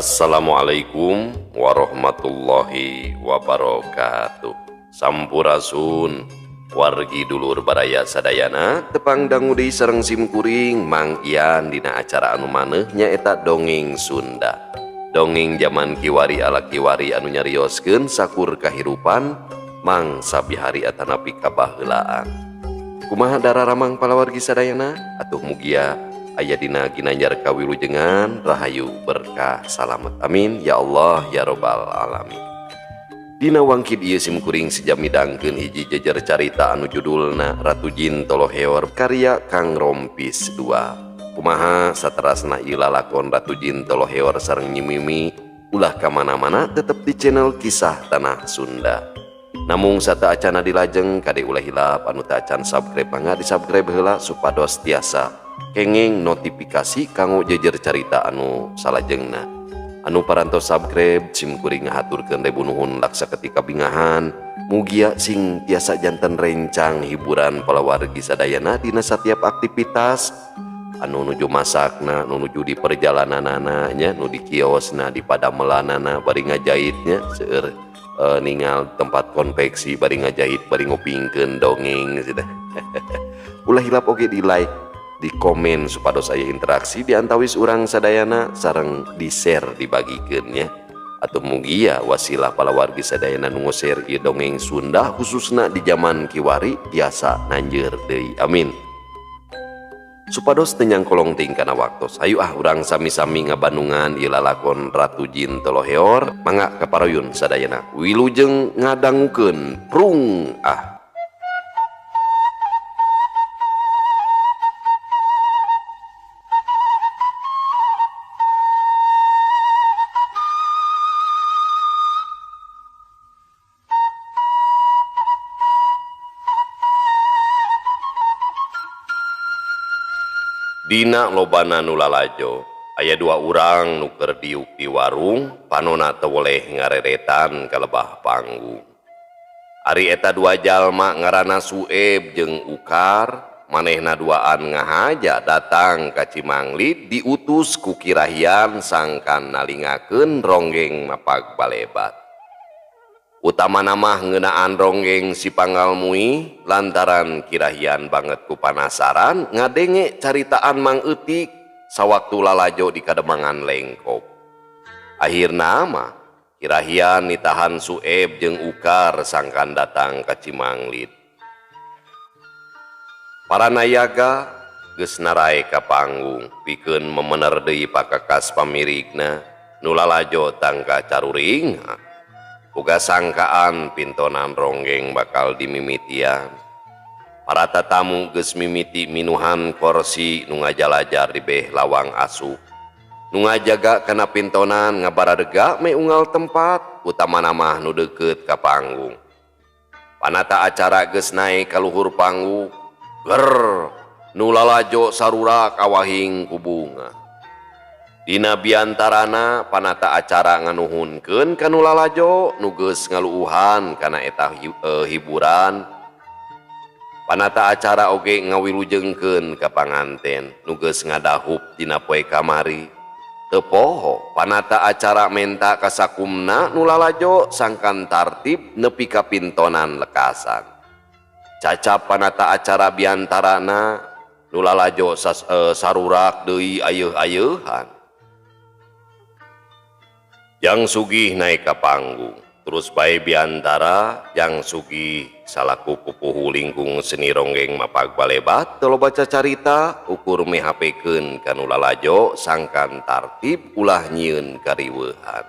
Assalamualaikum warahmatullahi wabarakatuh. Sampurasun wargi dulur baraya sadayana, tepang dangu deui sareng simkuring Mang Ian dina acara anu maneuh nyaeta Dongeng Sunda. Dongeng zaman kiwari ala kiwari anu nyarioskeun sakur kahirupan mangsa bihari atanapi kabaheulaan. Kumaha dararamang palawargi sadayana? Atuh mugia aya dina ginanjar kawilujengan, rahayu, berkah, salamet. Amin ya Allah ya robbal alamin. Dina wangkid ieu simkuring sejam midangkeun hiji jejer carita anu judulna Ratu Jin Toloheor karya Kang Rompis 2. Kumaha saterasna ieu lalakon Ratu Jin Toloheor sareng Nyi Mimi? Ulah ka mana-mana, tetep di channel Kisah Tanah Sunda. Namung sateuacana dilajeng, kade ulah hilap anu teu acan subscribe, mangga di subscribe heula supados tiasa kenging notifikasi kanggo jejer carita anu salajengna. Anu parantos subscribe, simkuring ngahaturkeun ribu nuhun laksa ketika bingahan. Mugia sing tiasa janten rencang hiburan palawargi sadayana dina setiap aktivitas, anu nuju masakna, nu nuju di perjalananana nya, nu di kiosna, di padamelanana bari ngajahitnya, seueur ningal tempat konveksi bari ngajahit bari ngupingkeun dongeng gitu. Ulah hilap oge di like, di komen supados aya interaksi di antawis urang sadayana, sareng di share, dibagikeun nya. Atau mugia wasilah palawargi sadayana nu share ieu dongeng Sunda khususna di zaman kiwari tiasa nanjeur deui, amin. Supados teu nyangkolong teuing kana waktos, ayo ah urang sami-sami ngabandungan ieu lalakon Ratu Jin Toloheor. Mangga kaparuyun sadayana, wilujeng ngadangukeun, prung ah. Dina lobana nu lalajo aya dua urang nu keur diuk di warung, panona teu weleh ngareretan ka lebah panggung. Ari eta dua jalma ngaranna Sueb jeung Ukar, manehna duaan ngahaja datang ka Cimanglid diutus ku Kirahian sangkan nalingakeun ronggeng mapag balebat. Utamana mah ngeunaan ronggeng si Panggal Mui, lantaran Kirahian banget ku panasaran ngadenge caritaan Mang Eutik sawaktu lalajo di Kademangan Lengkop. Akhirna mah Kirahian nitahan Sueb jeung Ukar sangkan datang ka Cimanglid. Para nayaga geus narae ka panggung pikeun memener deui pakakas pamirigna nu lalajo tangka caruring. Boga sangkaan pintonan ronggeng bakal dimimitian. Para tatamu geus mimiti minuhan korsi nu ngajalajar di beh lawang asup. Nu ngajaga kana pintonan ngabaradega me unggal tempat, utamana mah nu deukeut ka panggung. Panata acara geus naek ka luhur panggung, ger nu lalajo sarurak awahing ku bunga. Dina biantarana panata acara nganuhunkeun ka nu lalajo nu geus ngaluuhan kana eta hiburan. Panata acara oge ngawilujengkeun ka panganten nu geus ngadahup dina poe kamari. Teu poho panata acara menta ka sakumna nu lalajo sangkan tartib nepi ka pintonan lekasan. Cacap panata acara biantarana nu lalajo sarurak deui ayeuh-ayeuhan. Yang sugih naik ka panggung, terus bae biantara yang sugih salaku pupuhu lingkung seni ronggeng mapag balebat teu loba carita ukur mehapekeun ka nu lalajo sangkan tartib ulah nyieun kariweuhan.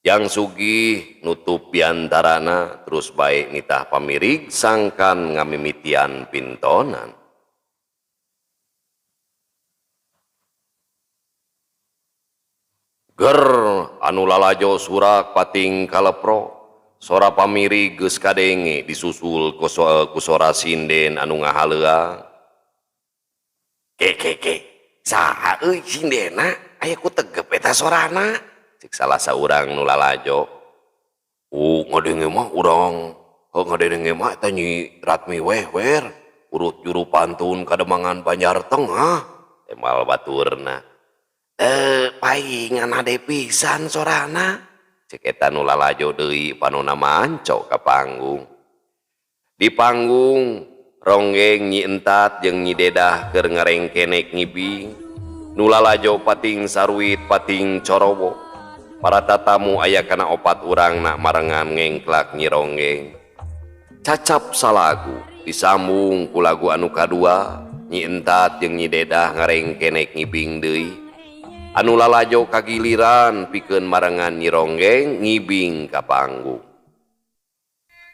Yang sugih nutup biantarana terus bae nitah pamirig sangkan ngamimitian pintonan. Ger anu lalajo surak pating kalepro, sora pamiri geus kadenge disusul ku sora sinden anu ngahaleuang. Ke ke ke, saha euy sindena? Aya ku tegep eta sorana. Cek salah saurang nu lalajo. Ngadenge mah urang, heuh ngadenge mah eta Nyi Ratmi weh wer, urut juru pantun Kademangan Banjar Tengah, temal baturna. Paingan hade pisan sorana. Cek eta nu lalajo deui panona manco ka panggung. Di panggung ronggeng Nyi Entat jeung Nyi Dedah keur ngarengkenek ngibing. Nu lalajo pating saruit pating corowo. Para tatamu aya kana opat urang na marengan ngengklak Nyi Ronggeng. Cacap salagu disambung ku lagu anu kadua. Nyi Entat jeung Nyi Dedah ngarengkenek ngibing deui. Anu lalajo kagiliran pikeun marengan Nyi Ronggeng ngibing ka panggung.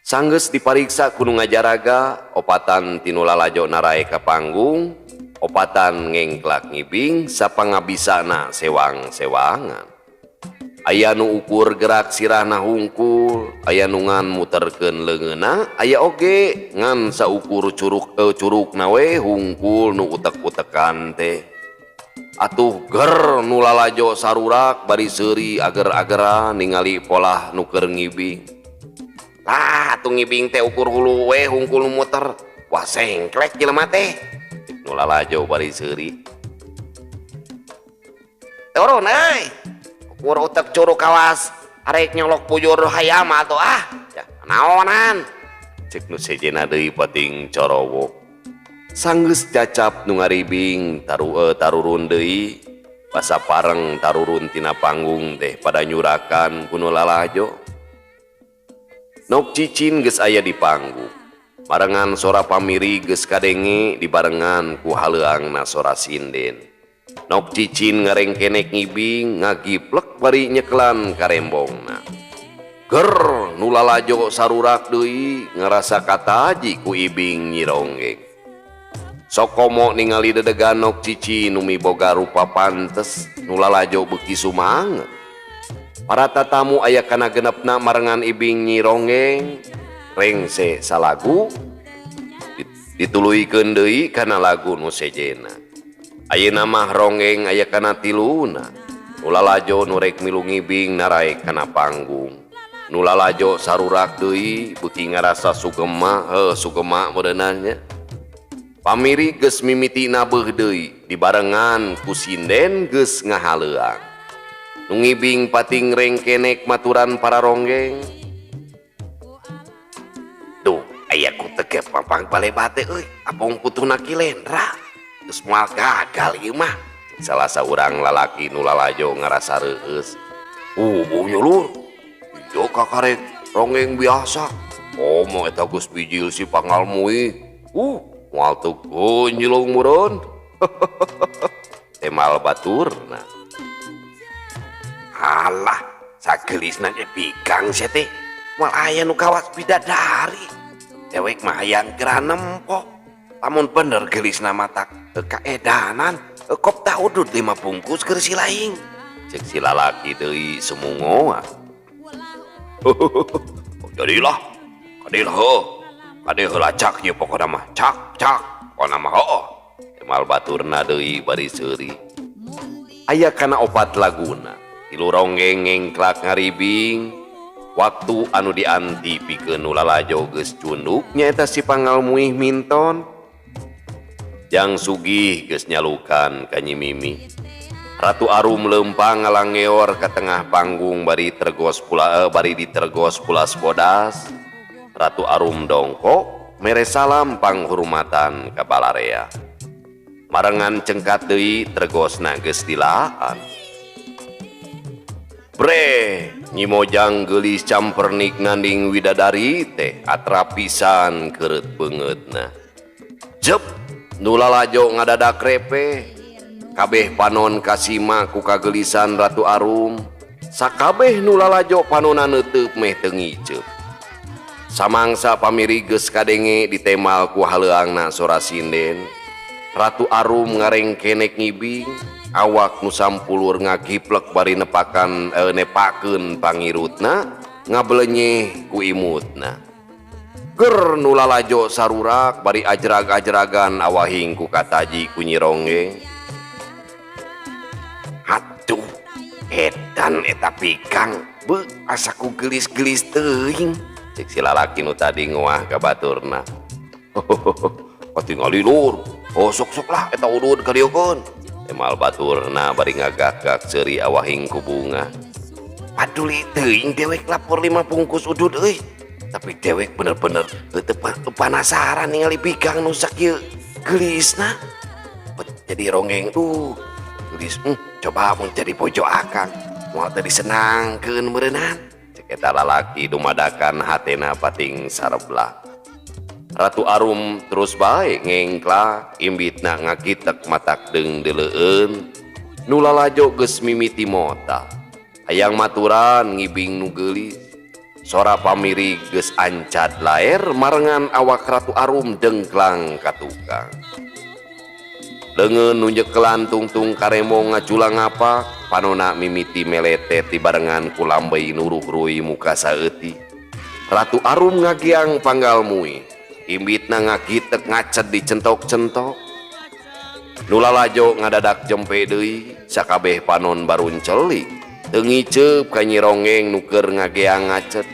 Sanggeus dipariksa ku nu ngajaraga, opatan ti nu lalajo narae ka panggung, opatan ngengklak ngibing sapangabisana sewang-sewangan. Aya nu ukur gerak sirahna hungkul, aya nu ngan muterkeun leungeunna, aya oge ngan saukur curukna we hungkul nu utek-utekan teh. Atuh ger nu lalajo sarurak bari seuri ager-ageran ningali polah nu keur ngibing. Lah atuh ngibing teh ukur hulu we hungkul nu muter. Wah sengklek jelema teh. Cek nu lalajo bari seuri. Turun euy. Ukur utek curuk kawas arek nyolok bujur hayam atuh ah. Ya, naonan. Cek nu sejenna deui pating corowo. Sanggeus cacap nu ngaribing tarurun deui. Basa pareng tarurun tina panggung teh pada nyurakan ku nu lalajo. Nok cicin geus aya di panggung. Barengan sora pamiri geus kadenge dibarengan ku haleuangna sora sinden. Nok cicin ngarengkenek ngibing ngagiplek bari nyeklan karembongna. Ger nu lalajo sarurak deui ngarasa kataji ku ibing Nyi Ronggeng. Sokomo ningali dedegan nok cici nu miboga rupa pantes nu lalajo beuki sumanget. Para tatamu aya kana genepna marengan ibing Nyi Ronggeng rengse salagu dituluykeun deui kana lagu nu sejena. Ayeuna mah ronggeng aya kana tiluna. Nu lalajo nu rek milu ngibing naraek kana panggung. Nu lalajo sarurak deui beuki ngarasa sugema heuh sugema meureunana nya. Pamiri geus mimiti nabeuh deui dibarengan ku sinden geus ngahaleuang. Nu ngibing pating rengkenek maturan para ronggeng. Duh, aya ku tegep papang balebate euy, apong putuna Ki Lendra. Geus moal gagal ieu mah. Salah saurang lalaki nu lalajo ngarasa reueus. Nya lur. Ieu kakarek ronggeng biasa. Komo eta geus bijil si pangalmui. Moal teu gonjlong meureun. Temal baturna. Alah, sagelisna ge pigang sia teh. Moal aya nu kawas bidadari. Dewek mah hayang geura nempo. Lamun bener gelisna matak kaedanan, kop ta udud 5 bungkus keur si laing. Cek si lalaki deui sumungoa. Jadilah, kadilah heuh. Kade heula cak ieu pokona mah. Cak, cak, pokona mah heuh. Temal baturna deui bari seuri. Aya kana opat laguna. Tilu ronggeng ngengklak ngaribing. Waktu anu dianti pikeun nu lalajo geus cunduk nyaeta si pangalmuih minton. Jang sugih geus nyalukan ka Nyi Mimi. Ratu Arum leumpang ngalangeor ka tengah panggung bari tergos pula bari ditergos pulas bodas. Ratu Arum dongkok mere salam panghurmatan ka balarea. Marengan cengkat deui tergosna geus dilaan. Bre, Nyi Mojang geulis campernik nanding widadari teh atrap pisan keureut beungeutna. Jep, nu lalajo ngadadak repe. Kabeh panon kasima ku kageulisan Ratu Arum. Sakabeh nu lalajo panona neuteub meh teu ngiceup. Samangsa pamiri geus kadenge ditemal ku haleuangna sora sinden. Ratu Arum ngarengkenek ngibing, awak nu sampulur ngagiplek bari nepakeun pangirutna, ngabelenyeh ku imutna. Ger nu lalajo sarurak bari ajrag-ajragan awahing ku kataji ku Nyi Ronggeng. Aduh, edan eta pikang, beuh asa ku geulis-geulis teuing. Cek si lalaki nu tadi ngoah ka baturna. Katingali lur. Oh sok-sok lah eta udud ka dieu keun. Temal baturna bari ngagak-gak seuri awahing ku bunga. Paduli teuing dewek lapor 5 bungkus udud euy. Tapi dewek bener-bener teu panasaran ningali bigang nu sakieu geulisna. Jadi rongeng tuh geulis, coba mun jadi bojo akang moal teu disenangkeun meureunnan. Cek eta lalaki dumadakan hatena pating sareblah. Ratu Arum terus bae ngengklak imbitna ngagitek matak deung-deleueun. Nu lalajo geus mimiti mota. Hayang maturan ngibing nu geulis. Sora pamiri geus ancad laer marengan awak Ratu Arum dengklang ka tukang. Leungeun nu nyekelan tungtung karemong ngaculang ngapak, panona mimiti meletet dibarengan ku lambey nu ruhruy muka saeutik. Ratu Arum ngagiang panggal mui, imbitna ngagitek ngaced dicentok-centok. Nu lalajo ngadadak jempe deui, sakabeh panon baruncelik. Teu ngiceup ka Nyi Ronggeng nu keur ngageang ngacet.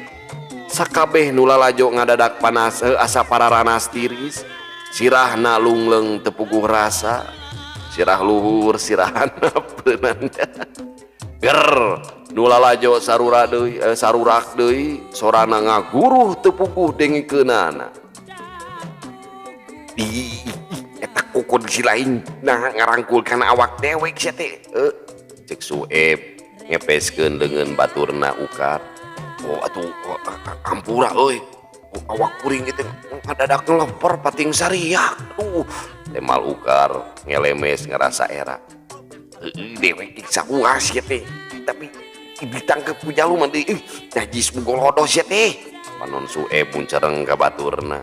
Sakabeh nu lalajo ngadadak panas asa pararanas tiris. Sirahna lungleung teu puguh rasa. Sirah luhur sirah handap beunang. Ger nu lalajo sarura deui, sarurak deui, sorana ngaguruh teu puguh dengikeunana. Ih, eta kukun si lain nah ngarangkul kana awak dewek sia teh. Cek Sueb ngepeskeun leungeun baturna ukar. Oh atuh ampura euy. Oh, awak kuring teh ngadadak ngelepor pating sariak. Aduh, temal ukar ngelemes ngerasa era. Heueuh dewek ge sakuas sia teh. Tapi ditangkep ku jalu mah deui najis mugolodo sia teh. Panon Sueb muncereng ka baturna.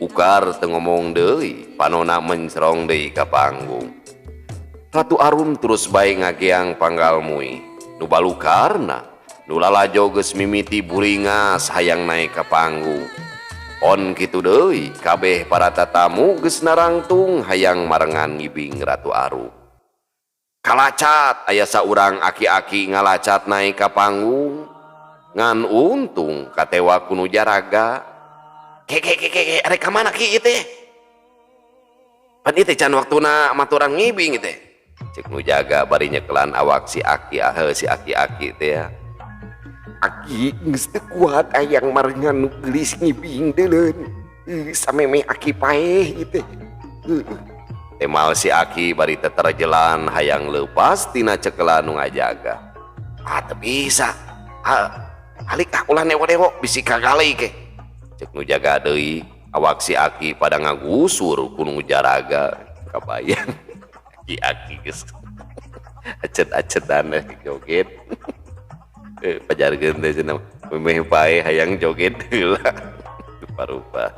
Ukar teu ngomong deui, panona mencrong deui ka panggung. Ratu Arum terus bae ngageang panggal mui. Nu balukarna, nu lalajo geus mimiti buringas hayang naik ka panggung. On kitu deui, kabeh para tatamu geus narangtung hayang marengan ngibing Ratu Arum. Kalacat aya saurang aki-aki ngalacat naik ka panggung. Ngan untung katewa ku nu jaraga. Ke ke ke ke, arek ka mana ki ieu teh? Pan ieu teh can waktuna maturan ngibing ieu teh. Cek nu jaga bari nyekelan awak si aki, si aki-aki teh ya. Aki geus teu kuat hayang marengan nu geulis ngibing deuleun. Samemeh aki paeh ieu teh. Temal si aki bari teterjelan hayang leupas tina cekelan nu ngajaga. Ah teu bisa. Ah alik ah ulah newo-newo bisi kagalei ke. Cek nu jaga deui awak si aki pada ngagusur ku nu jaraga. Kabayang aki-aki geus acet-acetan joget. Pajarkeun teh cenah memeh pae hayang joget heula. Rupa-rupa.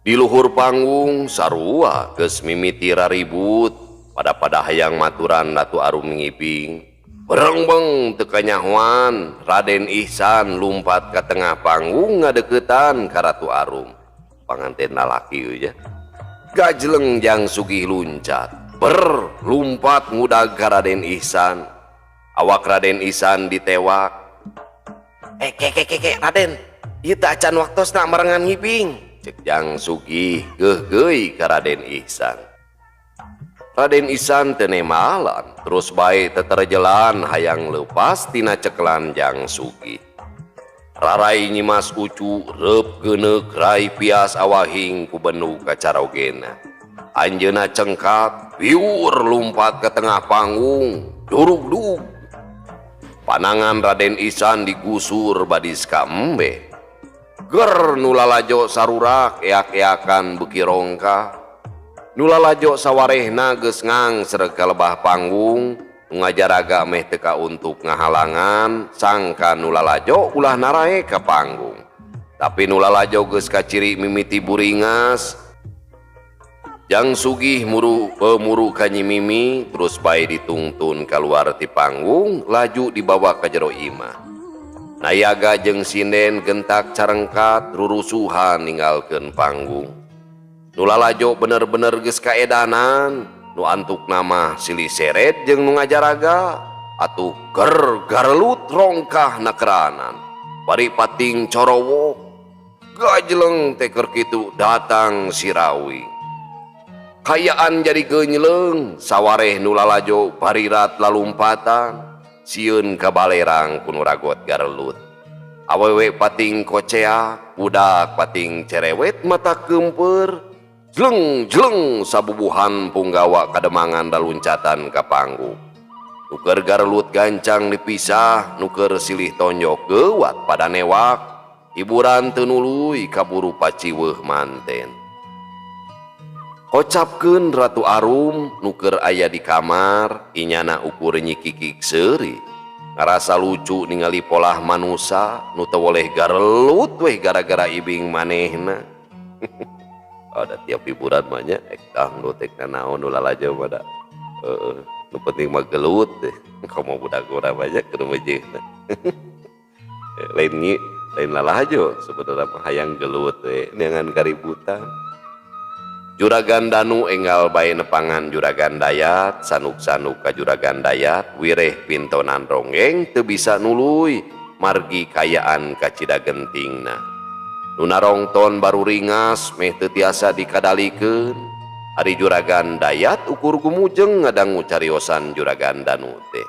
Di luhur panggung sarua geus mimiti raribut pada-pada hayang maturan Ratu Arum ngibing. Berengbeng teu kanyahoan Raden Ihsan lumpat ka tengah panggung ngadeukeutan ka Ratu Arum. Panganten lalaki euy nya. Gajleng Jang Sugih luncat. Ber lumpat ngudag ka Raden Ihsan. Awak Raden Ihsan ditewak. Ke ke ke ke Raden, ieu teh acan waktosna marengan ngibing. Cek Jang Sugih geuhgeuy ka Raden Ihsan. Raden Ihsan teu nemalan, terus bae teterjelan hayang leupas tina cekelan Jang Sugih. Rarai Nyimas Ucu reup geuneuk rai pias awahing ku benug kacarogena. Anjeunna cengkak, piur lumpat ke tengah panggung, durug-dug. Panangan Raden Ihsan digusur badis ka embe. Ger nu lalajo sarurak eak-eakan beuki rongkah. Nu lalajo sawarehna geus ngangsreg ka lebah panggung, nu ngajaraga meh teu kauntuk ngahalangan, sangka nu lalajo ulah narae ka panggung. Tapi nu lalajo geus kaciri mimiti buringas. Jang Sugih muru ka Nyi Mimi, terus bae ditungtun kaluar ti panggung, laju dibawa ka jero imah. Nayaga jeung sinden gentak carengkat rurusuhan ninggalkeun panggung. Nu lalajo bener-bener geus kaedanan, nu antuk nama silih seret jeung nu ngajaraga, atuh ger garelut rongkah nakeranan. Bari pating corowok, gajleng teh keur kitu datang si Rawi. Kayaan jadi genyleung sawareh nu lalajo barirat lalumpatan sieun ka balerang ku nu ragot garelut. Awewe pating koceak, budak pating cerewet mata kempeur. Jleng-jleng sabubuhan punggawa kademangan daluncatan ka panggung. Nu keur garelut gancang dipisah, nu keur silih tonjok geuwat pada newak. Hiburan teu nuluy kaburu paciweuh manten. Kocapkeun Ratu Arum nu keur aya di kamar, inyana ukur nyikikik seuri. Ngarasa lucu ningali polah manusa nu teu woleh garelut weh gara-gara ibing manehna. Ada tiap hiburan mah nya ek dangdut ek nanaon nu lalajo mah da. Heeh, nu penting mah gelut deh. Komo budak urang mah nya keur meujeuhna. Lain nyi, lain lalajo sebenarnya mah hayang gelut we neangan kaributan. Juragan Danu enggal bae nepangan Juragan Dayat, sanuk-sanuk ka Juragan Dayat, wireh pintonan ronggeng teu bisa nuluy margi kayaan kacida gentingna. Nu narongton baru ringas meh teu tiasa dikadalikeun. Ari Juragan Dayat ukur gumujeng ngadangu cariosan Juragan Danu teh.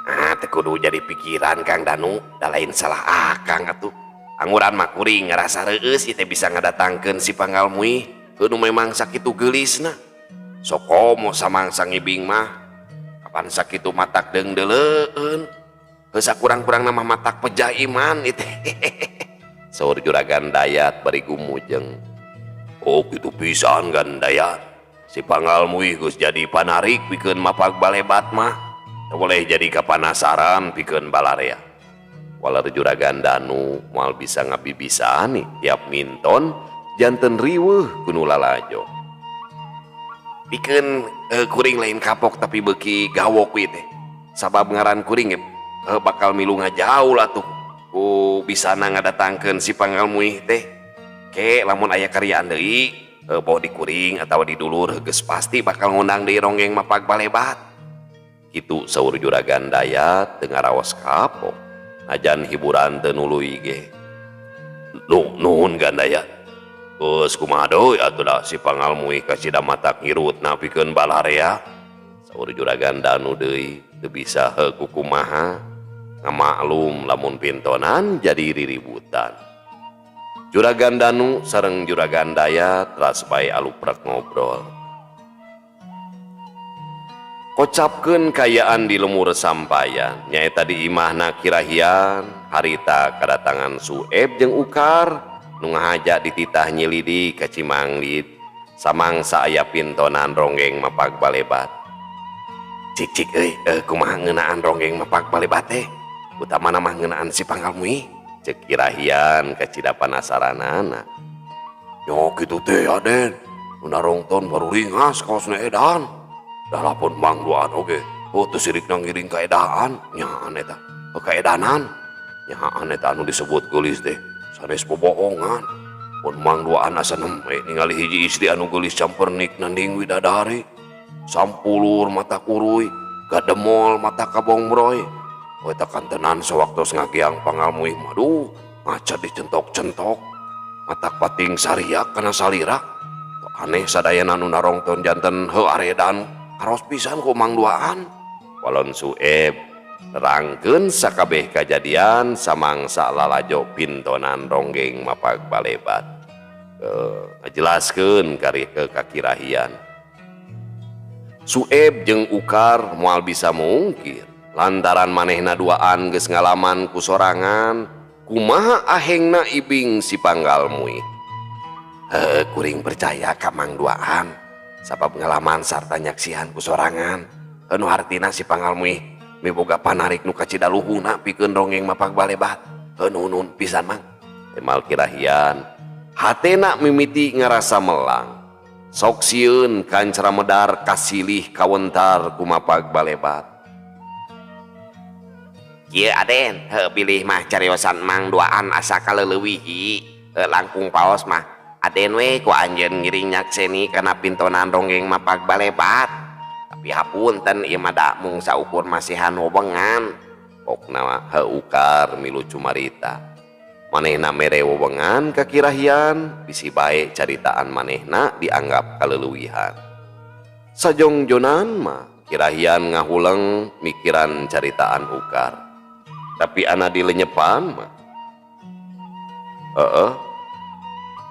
Ah, teu kudu jadi pikiran Kang Danu, da lain salah akang atuh. Anguran mah kuring ngarasa reueus ieu teh bisa ngadatangkeun si Panggal Muih, nu memang sakitu geulisna. Sok komo samangsa ngibing mah, kapan sakitu matak deungdeuleueun. Heuh sakurang-kurangna mah matak pejah iman ieu teh. Saur Juragan Dayat bari gumujeng. Oh kitu pisan Gan Dayat. Si Panggal Muih geus jadi panarik pikeun mapag balebat mah. Teu boleh jadi kapanasaran pikeun balarea. Waler Juragan Danu moal bisa ngabibisaan nih tiap minton janten riweuh ku nu lalajo. Pikeun kuring lain kapok tapi beuki gawok we teh. Sabab ngaran kuring bakal milu ngajauh lah tuh ku bisana ngadatangkeun si Panggal Muih teh. Ke lamun aya karyaan deui boh di kuring atawa di dulur geus pasti bakal ngundang deui ronggeng mapag balebat. Kitu saur Juragan Dayat teu ngaraos kapok. Ajan hiburan teu nuluy ge. Nuhun Gan Dayat. Geus kumaha deui atuh da si Panggal Muih kacida matak ngirutna pikeun balarea. Saur Juragan Danu deui teu bisa heuh kukumaha. Ngamaklum lamun pintonan jadi riributan. Juragan Danu sareng Juragan Dayat teras bae aluprek ngobrol. Kocapkeun kayaan di lemur sampayan nyaeta di imahna Kirahian harita kadatangan Sueb jeung Ukar nu ngahaja dititah nyilidi ka Cimangdit samangsa aya pintonan ronggeng mapag balebat. Cik cik euy, kumaha ngeunaan ronggeng mapag balebat teh? Utamana mah ngeunaan si Panggal Muih, ceuk Kirahian kacida panasaranana. Yo kitu teh Aden, nu narongton baru ringas kaosna edan. Dalapun mang duaan oge, oh teu sirikna ngiring kaedaan, nyaan eta, kaedanan, nyaan eta anu disebut geulis teh, sanes bobohongan. Pun mang duaan asa nembe ningali hiji istri anu geulis campernik nanding widadari, sampulur mata kuruy, gademol mata kabongbroy. Oh eta kantenan sawaktos ngagiang Panggal Muih, maduh, ngaca dicentok-centok, matak pating sariak kana salira. Aneh sadayana nu narongton janten heuh aredan. Karos pisan ku mang duaan. Walon Sueb nerangkeun sakabeh kajadian samangsa lalajo pintonan ronggeng mapag balebat. Ngajelaskeun kari ke kakirahian. Sueb jeung Ukar moal bisa mungkir lantaran manehna duaan geus ngalaman ku sorangan kumaha ahengna ibing si Panggal Muih. Heuh kuring percaya ka mang duaan. Sabab ngalaman sarta nyaksihan ku sorangan. Anu hartina si Panggal Muih miboga panarik nu kacida luhungna pikeun ronggeng mapag balebat. Nuhun pisan mang. Emal Kirahian hatena mimiti ngarasa melang. Sok sieun kancara medar kasilih kawentar ku mapag balebat. Kieu Aden, heuh bilih mah cariosan mang duaan asa kaleulewihi, langkung paos mah. Aden we ku anjeun ngiring nyakseni kana pintonan ronggeng mapag balebat. Tapi hapunten ieu mah da mung saukur masihan wewengan. Pokna mah heuh Ukar milu cumarita. Manehna mere wewengan ka Kirahian bisi bae caritaan manehna dianggap kaleuwihan. Sajongjonan mah Kirahian ngahuleng mikiran caritaan Ukar. Tapi ana dilenyepan mah. Heeh.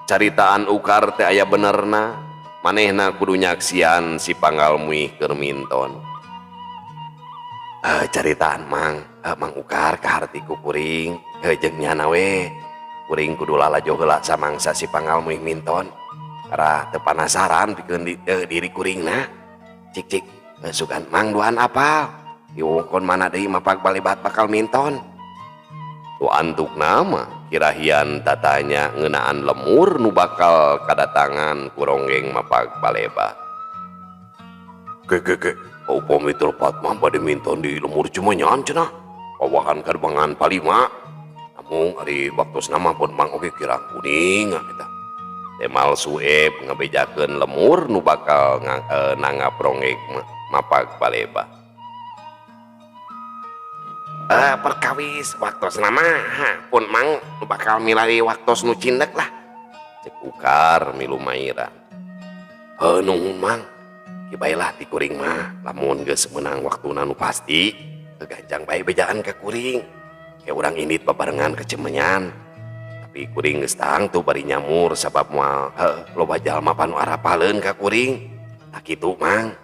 Caritaan Ukar teh aya benerna, manehna kudu nyaksian si panggal muih keur minton. Caritaan Mang, Mang Ukar kaharti ku kuring, jeung nyana we. Kuring kudu lalajo heula samangsa si panggal muih minton. Karena teu panasaran pikeun diri kuringna. Cik cik, sugan Mang duaan apal. Di wewengkon mana deui mapag balebat bakal minton. Tu antuk nama Kirahian tatanya ngeunaan lemur nu bakal kadatangan ku ronggeng mapag balebat. Ke ke ke, upami teu lepat mah bade minton di lemur Cimenyan cenah. Pawahan kademangan palima. Namung ari waktosna mah pun Mang oge kirang kuning eta. Temal Sueb ngabejakeun lemur nu bakal nanggap ronggeng mapag balebat. Perkawis waktosna mah pun Mang nu bakal milari waktos nu cindek lah. Cek Ukar milu mairan. Heuh nuhun Mang. Ki bae lah ti kuring mah lamun geus meunang waktuna nu pasti gancang bae bejaan ka kuring. Ke urang indit babarengan ka Cimenyan. Tapi kuring geus tangtu bari nyamur sabab moal loba jalma panu arapaleun ka kuring. Tah kitu Mang.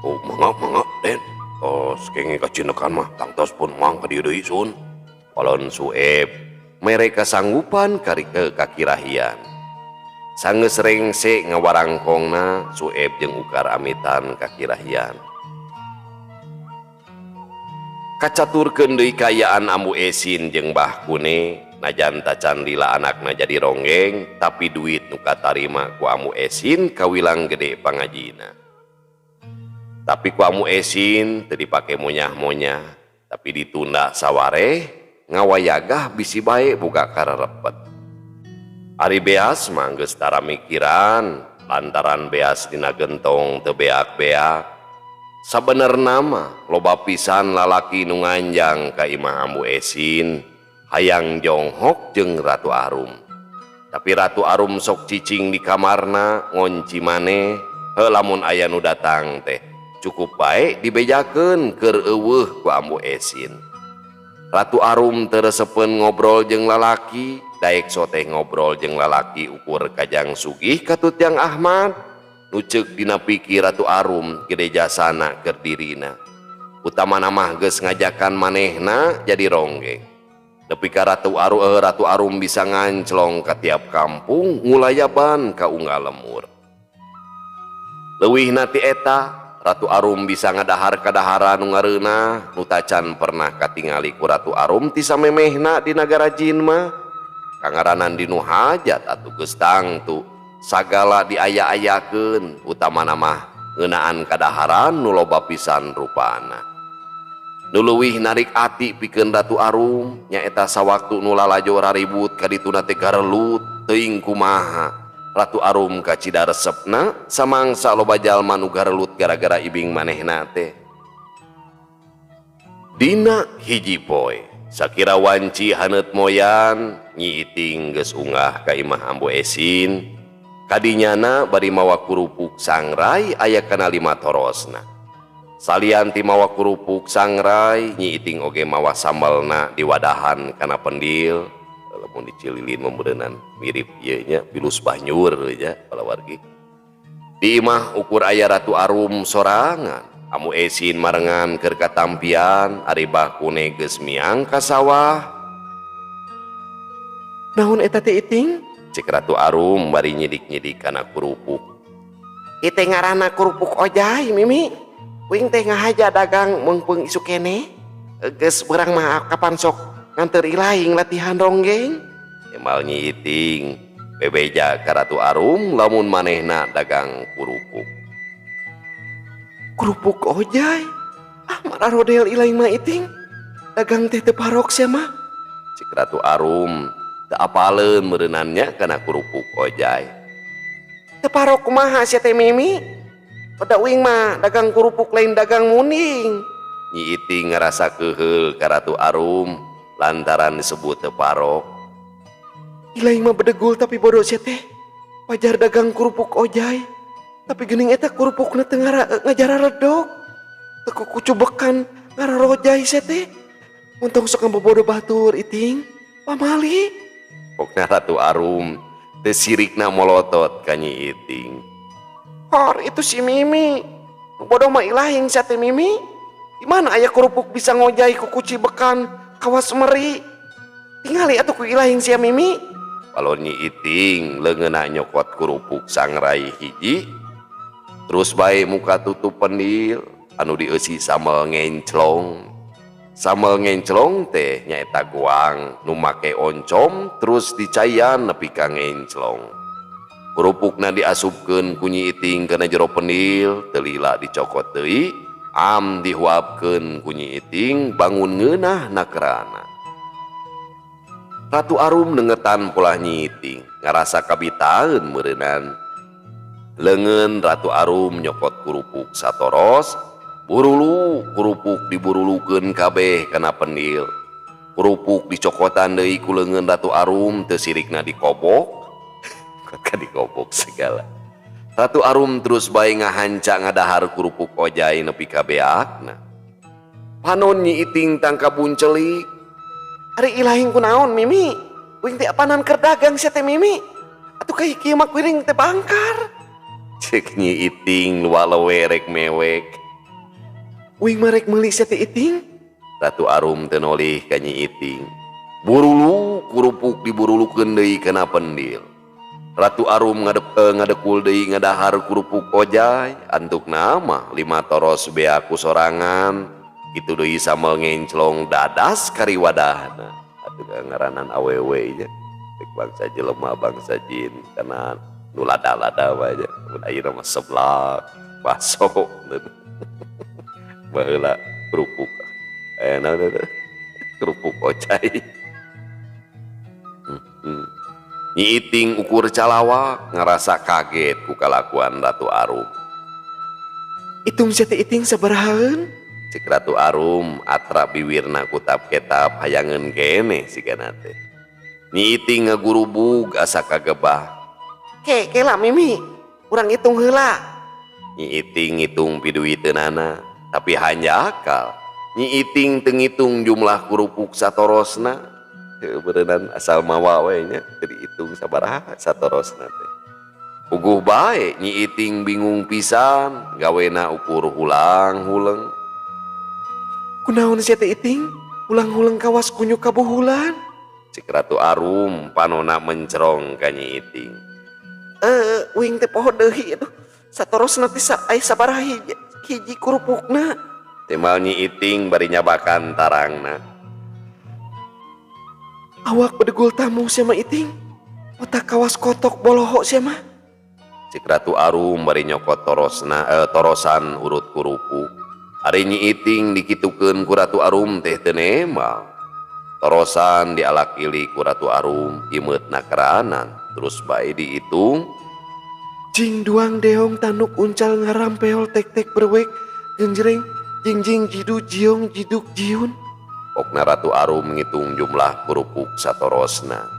Oh mangga mangga Den. Tos kenging kacinekan mah tangtos pun Mang ka dieu deui sun. Kolon Sueb mere kasanggupan ka Kirahian. Sanggeus rengse ngawarangkongna Sueb jeung Ukar amitan ka Kirahian. Kacaturkeun deui kaayaan Ambu Esin jeung Bah Kune, najan tacan lila anakna jadi ronggeng, tapi duit nu katarima ku Ambu Esin kawilang gede pangajina. Tapi ku Ambu Esin teu dipake monyah-monyah, tapi ditunda sawareh ngawayagah bisi bae boga kararepet. Ari beas mah geus tara mikiran lantaran beas dina gentong teu beak-beak. Sabenerna mah loba pisan lalaki nu nganjang ka imah Ambu Esin hayang jonghok jeung Ratu Arum. Tapi Ratu Arum sok cicing di kamarna ngonci maneh, heuh lamun aya nu datang teh cukup bae dibejakeun keur eueuh ku Ambu Esin. Ratu Arum teu resepeun ngobrol jeung lalaki, daek soteh ngobrol jeung lalaki ukur kajang sugih katut Yang Ahmad. Nu ceuk dina pikir Ratu Arum gede jasana keur dirina. Utamana mah geus ngajakan manehna jadi ronggeng. Nepi ka Ratu Arum bisa nganclong ka tiap kampung ngulayaban ka unggal lemur. Leuwihna ti eta, Ratu Arum bisa ngadahar kadaharan nu ngareunah nu tacan pernah katingali ku Ratu Arum ti samemehna di nagara jin mah. Kangaranan dinu hajat atuh geus tangtu sagala diaya-ayakeun, utamana mah ngeunaan kadaharan nu loba pisan rupana. Nu leuwih narik ati pikeun Ratu Arum nyaeta sawaktu nu lalajo raribut ka dituna teh garelut teuing kumaha. Ratu Arum kacida resepna samangsa loba jalma nu garelut gara-gara ibing manehna teh. Dina hiji poe sakira wanci haneut moyan Nyi Iting geus unggah ka imah Ambu Esin. Kadinyana bari mawa kerupuk sangrai aya kana 5 torosna. Salian ti mawa kerupuk sangrai, Nyi Iting oge mawa sambalna diwadahan kana pendil. Lamun dicililin meureunan mirip ieu nya pilus banjur nya palawargi. Di imah ukur aya Ratu Arum sorangan. Ambu Esin marengan keur katampian ari Bah Kune geus miang ka sawah. Naon eta teh Iting? Cek Ratu Arum bari nyidik-nyidik kana kerupuk. Ieu teh ngaranna kerupuk ojai Mimi. Kuing teh ngahaja dagang meungpeung isuk keneh. Geus beurang mah kapan sok nganteur ilaing latihan ronggeng. Emal Nyi Iting bebeja ka Ratu Arum lamun manehna dagang kerupuk. Kerupuk ojai? Ah mararodel ilaing mah Iting. Dagang teh teu parok sia mah. Cek Ratu Arum teu apaleun meureunannya kana kerupuk ojai. Teu parok kumaha sia teh Mimi? Pada uing mah dagang kerupuk lain dagang munding. Nyi Iting ngarasa keuheul ka Ratu Arum. lantaran disebut teu parok. Ilaing mah bedegul tapi bodoh sia teh. Pajar dagang kerupuk ojai. Tapi geuning eta kerupukna teu ngajara redog. Teu kucubekan ngararojai sia teh. Untung sok ngabobodo batur Iting. Pamali. Pokna Ratu Arum teu sirikna molotot ka Nyi Iting. Hor itu si Mimi. Bodoh mah ilahing sia teh Mimi. Di mana aya kerupuk bisa ngojai ku kucibekan kawas meri. Tingali atuh ku ilahing sia Mimi. Balon Nyi Iting leungeunna nyokot kerupuk sangrai hiji. Terus bae muka tutup pendil anu dieusi sambel ngenclong. Sambel ngenclong teh nyaeta goang nu make oncom terus dicaian nepi ka ngenclong. Kerupukna diasupkeun ku Nyi Iting kana jero pendil, teu lila dicokot deui, am dihuapkeun ku Nyi Iting bangun ngeunah nakerana. Ratu Arum nengetan polah Nyi Iting, ngarasa kabitaeun meureunnan. Leungeun Ratu Arum nyokot kerupuk satoros, burulu kerupuk diburulukeun kabeh kana pendil. Kerupuk dicokotan deui ku leungeun Ratu Arum teu sirikna dikobok. Ka dikobok segala. Ratu Arum terus bae ngahanca ngadahar kerupuk ojai nepi ka beakna. Panon Nyi Iting tangka buncelik. Ari ilahing kunaon Mimi? Uing teh apanan keur dagang sia teh Mimi? Atuh ka kieu mah kuring teh bangkar. Cek Nyi Iting luwa-lewe rek mewek. Uing mah rek meuli sia teh Iting. Ratu Arum teu nolih ka Nyi Iting. Burulu kerupuk diburulukeun deui kana pendil. Ratu Arum ngadekul deui ngadahar kerupuk ojai, antukna mah 5 toros bea ku sorangan. Kitu deui sambel ngenclong dadas kariwadahna. Atuh ngaranan awewe nya. Rek bangsa jelema bangsa jin kana nu lada-lada mah nya. Mun ayeuna mah seblak, baso. Baheula kerupuk. Naon eta? Kerupuk ojai. Nyi Iting ukur calawak ngarasa kaget ku kalakuan Ratu Arum. Itung sia teh Iting sabarahaeun? Cek Ratu Arum atra biwirna kutap ketap hayangeun keneh sigana teh. Nyi Iting ngagurubug asa kagebah. Ke, kela Mimi, urang hitung heula. Nyi Iting ngitung piduiteunana, tapi hanjakal. Nyi Iting teu ngitung jumlah kerupuk satorosna. Heuh, beureunan asal mawa we nya, teu dihitung sabaraha satorosna teh. Puguh bae Nyi Iting bingung pisan, gawena ukur hulang-huleng. Kunaon sia teh Iting? Hulang-huleng kawas kunyuk kabuhulan. Cek Ratu Arum panona mencerong ka Nyi Iting. Uing teh poho deui atuh. Satorosna teh aya sabaraha hiji kerupukna. Timbal Nyi Iting bari nyabakan tarangna. Awak bedegul tamu sia mah Iting. Otak kawas kotok boloho sia mah. Cek Ratu Arum bari nyokot torosan urut kerupuk. Ari Nyi Iting dikitukeun ku Ratu Arum teh teu nemal. Torosan dialak-ilik ku Ratu Arum imeutna keranan terus bae diitung. Jing duang deong tanuk uncal ngaram peol tek-tek berwek genjreng jingjing jidu jiong jiduk jiun. Pokna Ratu Arum ngitung jumlah kerupuk satorosna.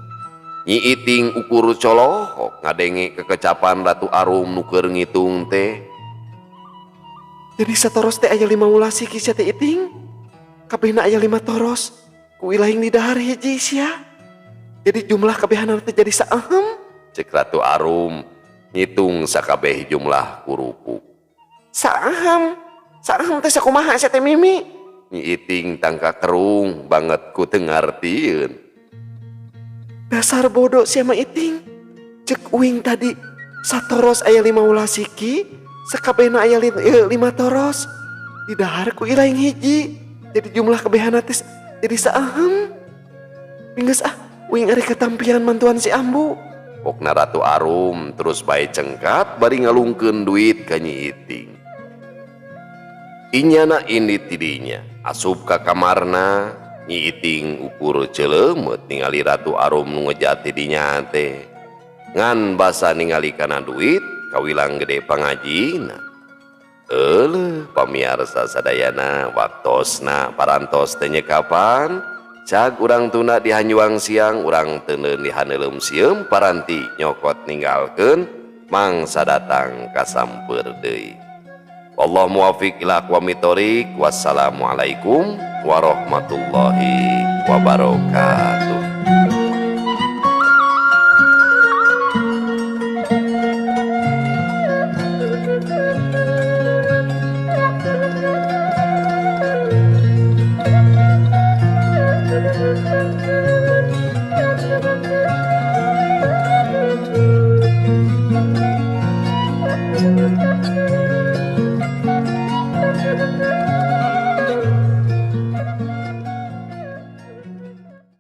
Nyi Iting ukur colohok ngadenge kekecapan Ratu Arum nu keur ngitung teh. Jadi satoros teh aya 5 ulas siki sia teh Iting. Kabehna aya 5 toros. Ku ilahing di dahar hiji sia. Jadi jumlah kabehana teh jadi saehem. Cek Ratu Arum ngitung sakabeh jumlah kerupuk. Saehem. Saehem teh sakumaha sia teh Mimi? Nyi Iting tangka kerung banget ku teu ngartieun. Dasar bodoh sia mah Iting. Cek uing tadi satoros aya 5 ulas siki, sakabehna aya 5 toros. Di dahar ku ilahing hiji. Jadi jumlah kabehana teh jadi saehem. Minggeus ah, uing ari katampian mantuan si Ambu. Pokna Ratu Arum terus bae cengkat bari ngalungkeun duit ka Nyi Iting. Inyana indit tidinya asup ka kamarna. Nyi Iting ukur celemet ningali Ratu Arum nu ngejat tidinya teh. Ngan basa ningali kana duit kawilang gede pangajina. Euleuh pamiarsa sadayana waktosna parantos teh nyekapan. Cag urang tunda di hanjuang siang, urang teuneun di haneuleum sieum, paranti nyokot ninggalkeun mangsa datang kasampeur deui. Wallahu muwaffiq ila aqwamit thoriq. Wassalamualaikum warahmatullahi wabarakatuh.